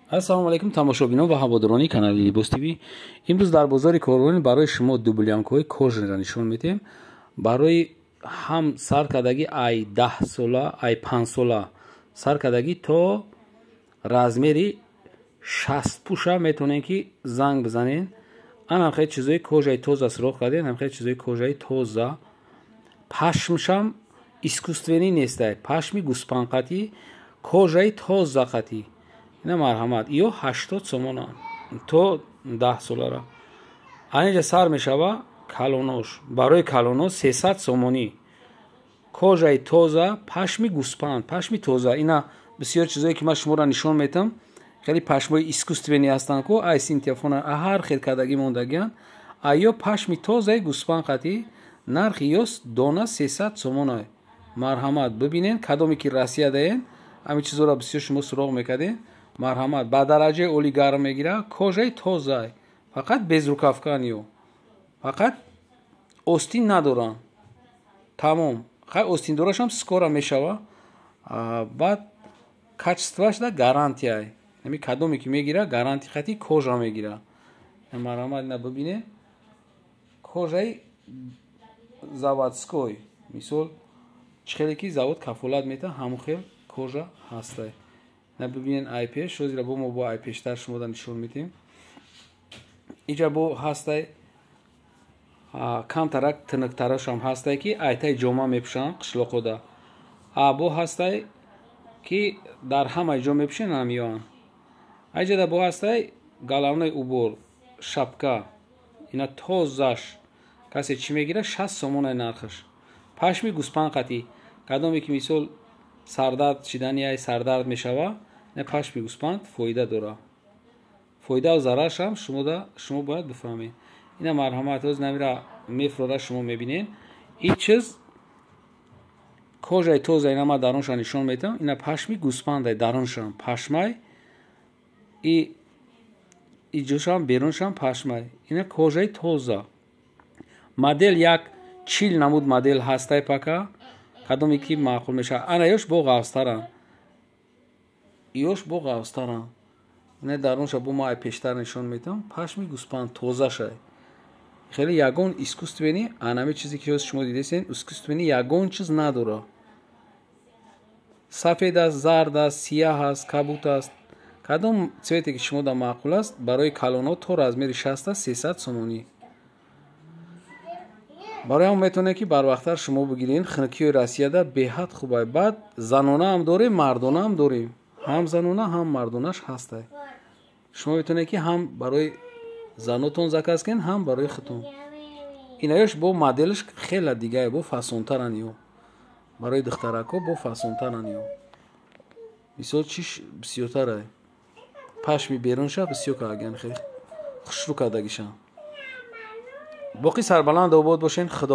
Ассалому алайкум, тамошобинон ва ҳаводорони канали Либос ТВ. Имрӯз дар бозори Корвон барои шумо дублянкаҳои кожаныйро нишон медиҳем. Барои ҳам сар кардагӣ ай 10 сола, ай 5 сола сар кардагӣ то размери 60 пуша метавонем, ки занг бизанен. Ан ҳамхел чизои кожаи тоза суроғ кардем, ҳамхел чизои кожаи тоза. Пашмшам искусственный нестай, пашми гӯспанқатӣ, кожаи тоза қатӣ. Ина, марҳамат, ё 80 сомона то 10 солара. Анеҷа сар мешава калонош, барои калоно 300 сомонӣ, кожаи тоза, пашми гӯспанд, пашми тоза. Ина бисёр чизое, ки ман шуморо нишон метам, хеле пашмои искусственный ҳастанд ку, ай синтепона ҳар хел кардагӣ мондагианд. Ё пашми тозаи гӯспанд қатӣ, нархи ёс дона 300 сомона. Марҳамат, бибинен, кадоме ки Россия даен, ҳамин чизоро бисёр шумо суроғ мекардем. Марҳамат, ба дараҷаи олӣ гарм мегира, кожаи тозай, фақат безрукавкан, ё фақат остин надоранд, тамом. Хай, остиндорашам скоро мешава. Баъд качествоаш да гарантияй, ами кадоме ки мегира, гарантия хати кожа мегира. Марҳамат, ина бибине, кожаи заводской, мисол, чӣ хеле ки завод кафолат метаҳ, ҳамон хел кожа ҳастай. На, бибинен, ай пеш ҳозира бо мо бо ай пештар шумода нишон медиҳем. Иҷа бо ҳастай, камтарак тиныктарашам ҳастай, ки айтаи ҷома мепӯшанд қишлоқода. Бо ҳастай, ки дар ҳамаи ҷо мепӯшен, ҳамиёан. Айҷада бо ҳастай головной убор, шапка. Ина тозаш, касе чӣ мегира, 60 сомонаи нархаш, пашми гӯспанд қатӣ. Кадоме ки, мисол, сардард шидани, ай сардард мешава, не, пашми гӯспанд фоида дора. Фоидаву зараршам шумо бояд бифаҳмед. Ина, марҳамат, ҳоз намира мефурора, шумо мебинед. Ин чиз кожаи тоза. Ина ман дарунша нишон медиҳам. Ина пашми гӯспандай, даруншам пашмай, и иҷошам, беруншам пашмай. Ина кожаи тоза. Модел як 40 намуд модел ҳастай пака, кадоме ки маъқул мешавад. Ана ёш бо ғафзтаранд, ёш бо ғафзтаранд. Ина дарунша бо ма ай пештар нишон медиҳам, пашми гӯспанд тозашай, хеле ягон искусственный, анами чизе ки шумо дидесен, искусственный ягон чиз надора. Сафед аст, зард аст, сияҳ аст, кабут аст, кадом цвете ки шумо да маъқул аст. Барои калоно то размери 60 аст, 300 сомонӣ. Барои ҳам метавонед, ки барвақттар шумо бигирен. Хунукиҳои Россияда беҳад хубай. Баъд занонаам дорем, мардонаам дорем, ҳам занона, ҳам мардонаш ҳастай. Шумо метавонед, ки ҳам барои занотон заказ кунед, ҳам барои худтон. Инаёш бо моделш хела дигае, бо фасонтаран, ё барои духтаракҳо бо фасонтаран, ё мисол, чиш бисёртарай, пашми берунша бисёр кардагиан, хеле хушрӯ кардагишан. Боқӣ сарбаланд, обод бошен, худо.